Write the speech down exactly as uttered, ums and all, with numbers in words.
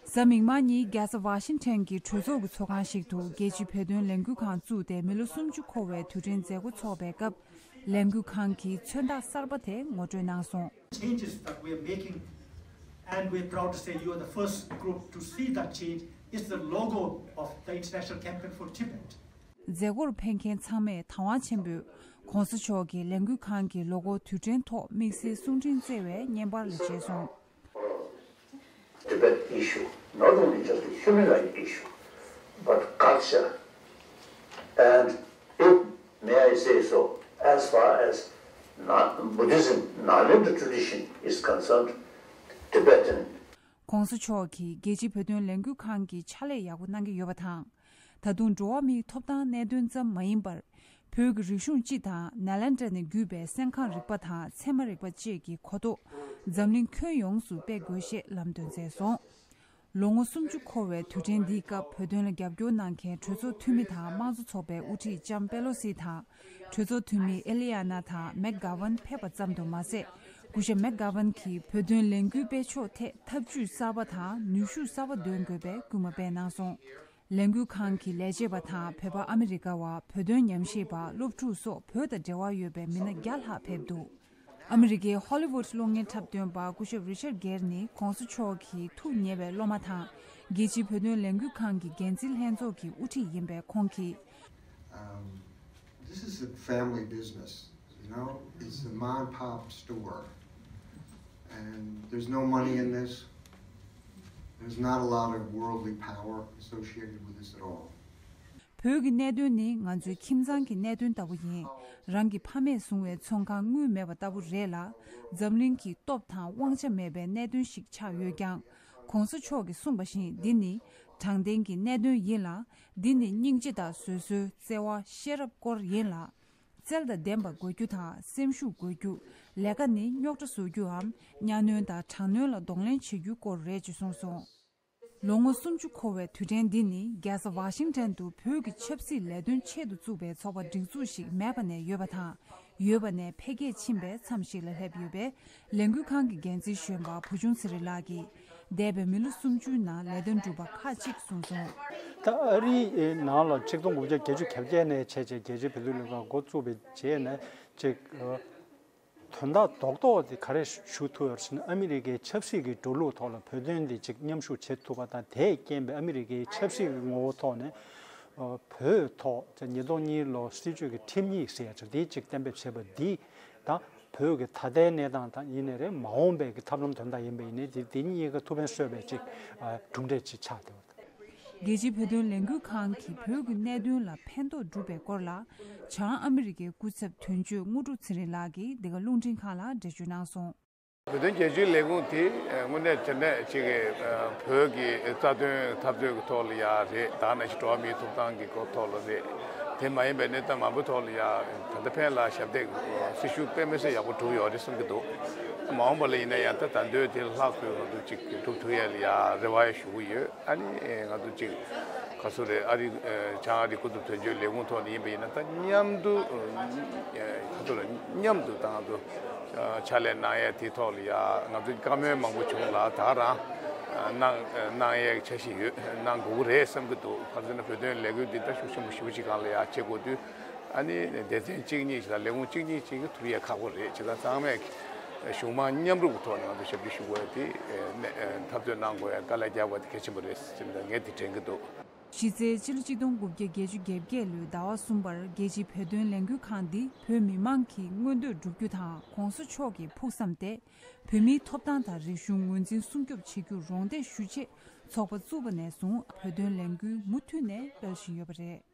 གཟའ་མིག་དམར་ཉིན་རྒྱལ་ས་ཝ་ཤིང་ཊོན་གྱི་གྲོས་ཚོགས་ཀྱི་ཚོགས་ཁང་ཞིག་ཏུ་རྒྱལ་སྤྱིའི་བོད་དོན་ལས་འགུལ་ཁང་བཙུགས་ཏེ་མི་ལོ་སུམ་ཅུ་འཁོར་བའི་དུས་དྲན་མཛད་སྒོ་འཚོགས་པའི་སྐབས། ལས་འགུལ་ཁང་གི་མཚོན་རྟགས་གསར་པ་དེ་ངོ་སྤྲོད་གནང་སོང་། Changes that we are making, and we're proud to say you are the first group to see that change, is the logo of the International Campaign for Tibet. མཛད་སྒོར་ཕེབས་མཁན་ཚང་མས་དང་བ་ཆེན་པོས་༸གོང་ས་མཆོག་གི་ལས་འགུལ་ཁང་གི་ལོ་ཀོ་དུས་དྲན་ཐོག་དམིགས་བསལ་གསུང་འཕྲིན་བསྩལ་བའི་བརྙན་པར་ལ་མཇལ་སོང་། Tibet issue, not only just a human rights issue, but culture and, if may I say so, as far as Na- Buddhism, Nalanda tradition is concerned, Tibetan ༸གོང་ས་མཆོག་གིས་རྒྱལ་སྤྱིའི་བོད་དོན་ལས་འགུལ་ཁང་གི་ཕྱག་ལས་ཡག་པོ་གནང་གི་ཡོད་པ་དང་། ད་དུང་འགྲོ་བ་མིའི་ཐོབ་ཐང་གནད་དོན་ཙམ་མ་ཡིན་པར། བོད་ཀྱི་རིག་གཞུང་སྤྱི་དང་ནཱ་ལེནྡྲ་ནས་བརྒྱུད་པའི་གསན་ཁང་རིག་པ་དང་ཚད་མ་རིག་པ་བཅས་ཀྱི་གོ་རྟོགས་འཛམ་གླིང་ཁྱོན་ཡོངས་སུ་སྤེལ་དགོས་ཞེས་ལམ་སྟོན་མཛད་སོང་། ལོ་ངོ་སུམ་ཅུ་འཁོར་བའི་དུས་དྲན་འདིའི་སྐབས་བོད་དོན་ལ་རྒྱབ་སྐྱོར་གནང་མཁན་གྲོས་ཚོགས་འཐུས་མི་དང་དམངས་གཙོ་ཚོགས་པའི་དབུ་ཁྲིད་ལྕམ་པེ་ལོ་སི་དང་། གྲོས་ཚོགས་འཐུས་མི་ཨེ་ལི་ཡ་ན་དང་མེག་གྷ་ཝན་ཕེབས་པ་ཙམ་དུ་མ་ཟད། སྐུ་ཞབས་མེག་གྷ་ཝན་གྱིས་བོད་དོན་ལས་འགུལ་སྤེལ་ཕྱོགས་ཐད་ཐབས་ཇུས་གསར་པ་དང་ནུས་ཤུགས་གསར་པ་འདོན་དགོས་པའི་སྐུལ་མ་སྤེལ་གནང་སོང་། ལས་འགུལ་ཁང་གི་ལས་བྱེད་པ་དང་བོད་པ་ཨ་མི་རི་ཀ་བ། བོད་དོན་ཉམས་ཞིབ་པ། སློབ་ཕྲུག་སོགས་བོད་དང་འབྲེལ་བ་ཡོད་པའི་མི་སྣ་བརྒྱ་ལྷག་ཕེབས་འདུག་ཨ་མི་རི་ཀའི་ཧོ་ལི་ཝུད་གློག་བརྙན་འཁྲབ་སྟོན་པ་སྐུ་ཞབས་རི་ཆར་གེར་ནི་༸གོང་ས་མཆོག་གི་ཐུགས་ཉེ་བའི་སློབ་མ་དང་། རྒྱལ་སྤྱིའི་བོད་དོན་ལས་འགུལ་ཁང་གི་འགན་འཛིན་ལྷན་ཚོགས་ཀྱི་དབུ་ཁྲིད་ཡིན་པའི་ཁོང་གིས། Um, this is a family business, you know? It's a mom and pop store. And there's no money in this. There's not a lot of worldly power associated with this at all. བོད་ཀྱི་གནད་དོན་ནི་ང་ཚོའི་ཁྱིམ་ཚང་གི་གནད་དོན་ལྟ་བུ་ཡིན། རང་གི་ཕ་མས་བཟུང་བའི་ཚོང་ཁང་དངུལ་མེད་པ་ལྟ་བུ་རེད་ལ། འཛམ་གླིང་གི་སྟོབས་དང་དབང་ཆ་མེད་པའི་གནད་དོན་ཞིག་ཆགས་ཡོད་ཀྱང་། ༸གོང་ས་མཆོག་གིས་གསུངས་པ་བཞིན་འདི་ནི་དྲང་བདེན་གྱི་གནད་དོན་ཡིན་ལ། འདི་ནི་སྙིང་རྗེ་དང་བཟོད་གསོལ། བརྩེ་བ། ཤེས་རབ་སྐོར་ཡིན་ལ། རྩལ་དང་ལྡན་པ་དགོས་རྒྱུ་དང་སེམས་ཤུགས་དགོས་རྒྱུ། ལས་ཀ་ནི་རྙོག་དྲ་བཟོ་རྒྱུའམ་གཉའ་གནོན་དང་དྲག་གནོན་ལ་གདོང་ལེན་བྱེད་རྒྱུའི་སྐོར་རེད་ཅེས་གསུངས་སོང་། ལོ་ངོ་སུམ་ཅུ་འཁོར་བའི་དུས་དྲན་འདི་ནི་རྒྱལ་ས་ཝ་ཤིང་ཊོན་དུ་བོད་ཀྱི་ཆབ་སྲིད་ལས་དོན་ཆེད་དུ་བཙུགས་པའི་ཚོགས་པ་སྒྲིག་འཛུགས་ཤིག་མེད་པ་ནས་ཡོད་པ་དང་། ཡོད་པ་ནས་འཕེལ་རྒྱས་ཕྱིན་པའི་མཚམས་ཤིག་ལ་སླེབས་ཡོད་པས། ལས་འགུལ་ཁང་གི་འགན་འཛིན་གཞོན་པ་བུ་ཆུང་ཚེ་རིང་ལགས་ཀྱིས། འདས་པའི་མི་ལོ་སུམ་ཅུའི་ནང་ལས་དོན་བསྒྲུབས་པ་ཁག་ཅིག་གསུངས་སོང་། ད་ཨ་རིའི་ནང་ལ་ཆིག་སྟོང་དགུ་བརྒྱ་བརྒྱད་ཅུ་གྱ་བརྒྱད་ནས་བྱས་རྗེས་རྒྱལ་སྤྱིའི་བོད་དོན་ལས་འགུལ་འགོ་བཙུགས་པའི་རྗེས་ནས་ཅིག་དོན་དག་རྡོག་རྡོག་དེ་ག་རེ་ཞུ་ཐུབ་ཡོད་ཟེར་ན། ཨ་མི་རི་ཀའི་ཆབ་སྲིད་ཀྱི་འགྲོ་ལུགས་ཐོག་ལ་བོད་དོན་དེ་ཅིག་མཉམ་ཞུགས་བྱེད་ཐུབ་པ་དང་། དེས་རྐྱེན་པས་ཨ་མི་རི་ཀའི་ཆབ་སྲིད་ཀྱི་ངོ་བོ་ཐོག་ནས་བོད་ཐོག་ཉིས་སྟོང་གཉིས་ལོ་སྲིད་བྱུས་ཀྱི་ཁྲིམས་ཡིག་ཟེར་ཡ་ཅིག་དེ་ཅིག་གཏན་འབེབས་བྱས་པ་འདི་དང་། བོད་ཀྱི་ད་ལྟའི་གནས་སྟངས་དང་ཡིན་ནའི་རེད། མ་འོངས་པའི་གི་ཐབས་ལམ་དོན་དག་ཡིན་པ་ཡིན་ནའི་དེ་དེ་གཉིས་ཀ་ཐུགས་ཕན་གསོས་པའི་ཅིག་གྲུབ་འབྲས་ཅིག་ཆགས་བསྡད་པ་དང་། རྒྱལ་སྤྱིའི་བོད་དོན་ལས་འགུལ་ཁང་གིས་བོད་ཀྱི་གནད་དོན་ལ་ཕན་ཐོགས་བསྒྲུབས་པའི་སྐོར་ལ། བྱང་ཨ་མི་རི་ཀའི་སྐུ་ཚབ་དོན་གཅོད་དངོས་གྲུབ་ཚེ་རིང་ལགས་ཀྱིས་འདི་ག་རླུང་འཕྲིན་ཁང་ལ་འགྲེལ་བརྗོད་གནང་སོང་། བོད་དོན་རྒྱལ་སྤྱིའི་ལས་ཁུངས་དེ་དངོས་གནས་དྲང་གནས་ཅིག་གི་བོད་ཀྱི་རྩ་དོན་འཐབ་རྩོད་ཀྱི་ཐོག་ལ་ཡ་རེད། ད་ནང་བཞིན་འགྲོ་བ་མིའི་ཐོབ་ཐང་གི་སྐོར་ཐོག་ལ་རེད། དེ་མ་ཡིན་པའི་གནས་སྟངས་མང་པོའི་ཐོག་ལ་ཡ་ད་ལྟ་ཕན་ལ་ཞབས་འདེགས་སྲི་ཞུ་དཔེ་མི་སྲིད་ཡག་པོ་བསྒྲུབས་ཡོད་རེད་བསམ་གྱི་འདུག་མ་འོངས་པ་ལ་ཡིན་ན་ཡང་ད་ད་འདོད་དེ་ལྷག་པའི་ང་ཚོ་ཅིག་སྒྲུབ་ཐུབ་ཡ་ལ་ཡ་རེ་བ་ཡ་ཞུ་གི་ཡོད། ཨ་ནི་ང་ཚོ་ཅིག་ག་ཚོད་རེད། ཨ་རི་བྱང་ཨ་རི་སྐུ་ཚབ་དོན་གཅོད་ལས་ཁུངས་ཐོག་ནས་ཡིན་པ་ཡིན་ན་ད་མཉམ་དུ་ག་ཚོད་རེད། མཉམ་དུ་ད་ང་ཚོ་ཕྱག་ལས་གནང་ཡས་དེའི་ཐོག་ལ་ཡ་ང་ཚོ་བཀའ་མོལ་མང་པོ་བྱུང་ལ། ད་རང་གནང་གནང་ཡས་འཆར་གཞི་ཡོད། གནང་དགོས་ཀྱི་རེད་བསམ་གྱི་འདུག་ག་རེ་ཟེར་ན་བོད་དོན་ལས་འགུལ་འདི་ད་ཤུགས་ཆེན་པོ་ཞེ་པོ་ཅིག་སྒང་ལ་ཡ་བྱེད་དགོས་དུས། ཨ་ནི་སྡེ་ཚན་གཅིག་གཉིས་ཤིག་དང་ལས་ཁུངས་གཅིག་གཉིས་ཤིག་གིས་ཐུབ་ཡས་ཁག་པོ་རེད། བྱས་ཙང་ཚང་མས་གཞུང་མང་མཉམ་རུབ་ཀྱི་ཐོག་ནས་ང་ཚོ་ཞབས་ཕྱི་ཞུ་དགོས་ཡ་དེ་འཐབ་རྩོད་གནང་དགོས་ཡ་དཀའ་ལས་རྒྱག་དགོས་ཡ་དེ་གལ་ཆེན་པོ་རེད་ཟེར་ནས་ངས་དེ་དྲན་གྱི་འདུག་གཞི་རྩའི་ཕྱི་ལོ་ཆིག་སྟོང་དགུ་བརྒྱ་བརྒྱད་ཅུ་གྱ་བརྒྱད་ལོའི་ཟླ་བ་གསུམ་པར་རྒྱལ་སྤྱིའི་བོད་དོན་ལས་འགུལ་ཁང་འདི་བོད་མི་མང་གི་མངོན་འདོད་བསྒྲུབ་རྒྱུ་དང་༸གོང་ས་མཆོག་གི་ཕུགས་བསམ་སྟེ། བོད་མིའི་ཐོབ་ཐང་དང་རིག་གཞུང་ངོས་འཛིན་སྲུང་སྐྱོབ་བྱེད་རྒྱུར་རོགས་འདེགས་ཞུ་ཆེད་ཚོགས་པ་བཙུགས་པ་ནས་བཟུང་བོད་དོན་ལས་འགུལ་མུ་མཐུད་ནས་སྤེལ་བཞིན་ཡོད་པ་རེད།